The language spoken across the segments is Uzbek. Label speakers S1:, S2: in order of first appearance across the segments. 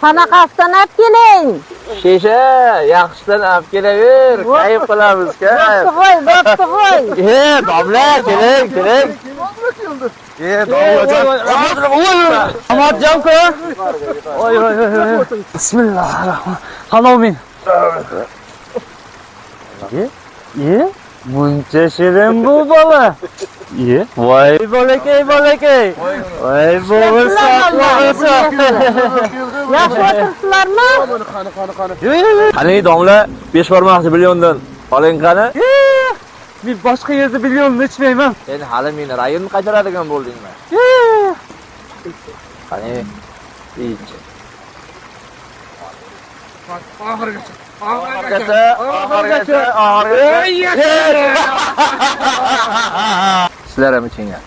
S1: Qanaqasidan olib keling?
S2: Shisha, yaxshisidan olib kelaver. Kayf qilamiz, kayf.
S1: Bo'pti qo'y, bo'pti qo'y.
S2: Domla, keling, keling. Domlajon.
S3: Ahmadjon-ku. Oy, oy, oy, oy. Bismillahirrohmanirrohim. Halomin. Muncha shirin bu bola. Voy bolakay, bolakay. Voy bo'g'irsoq, bo'g'irsoq.
S1: Yaxshi o'tiribsizlarmi?
S4: Qani, qani, qani.
S2: Qani domla, 5 barmoqchi billiondan oling qani.
S3: Men boshqa yerda billionni ichmayman.
S2: Sen hali meni rayimni qaytaradigan bo'ldingmi? Qani, ich.
S4: Oxirigacha.
S2: Oxirigacha, oxirigacha, oxirigacha. Sizlar ham ichinglar.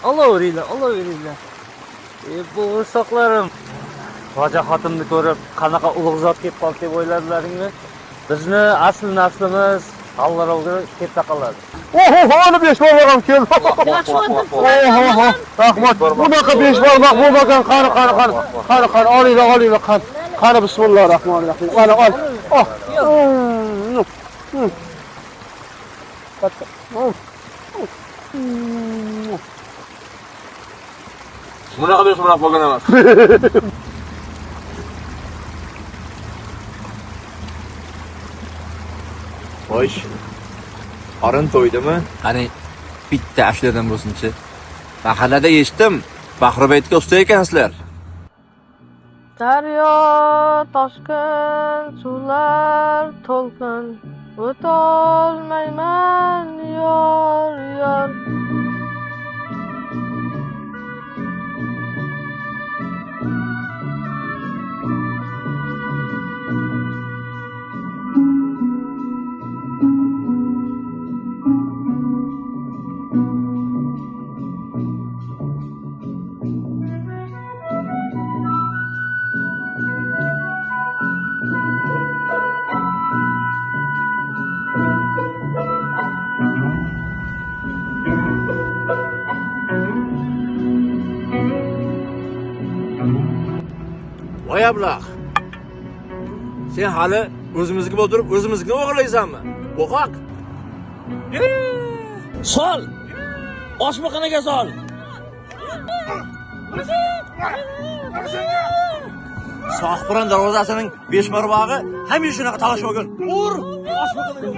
S3: Olaveringlar, olaveringlar. Bo'g'irsoqlarim. Vajohatimni ko'rib, qanaqa ulug' zot kelib qoldi deb o'yladilaringmi? Bizni asl naslimiz G'allarovga kelib taqaladi.
S4: Oho, hali 5 barmoq keldi. Oho, rahmat. Bunaqa 5 barmoq bo'lmagan, qani, qani, qani. Qani, qani, olinglar, olinglar, qani. Qani, bismillahirrohmanirrohim. Qani, ol. Oh. Katta.
S2: Bunaqa 5 barmoq bo'lgan emas. Xo'sh. Qorin to'ydimi? Qani bitta ashuladan bo'lsinchi. Mahallada eshitdim, Bahribaytga usta ekansizlar.
S5: Daryo toshqin, suvlar to'lqin, o'tolmayman yor yor.
S2: Voy ablah. Sen hali o'zimizniki bo'lib turib, o'zimiznikini o'g'irlaysanmi? Qo'rqoq.
S6: Sol. Oshmiqiniga sol.
S2: Sohbiron darvozasining 5 barmog'i hamisha shunaqa talash bo'lgan. Ur! Oshmiqiniga ur.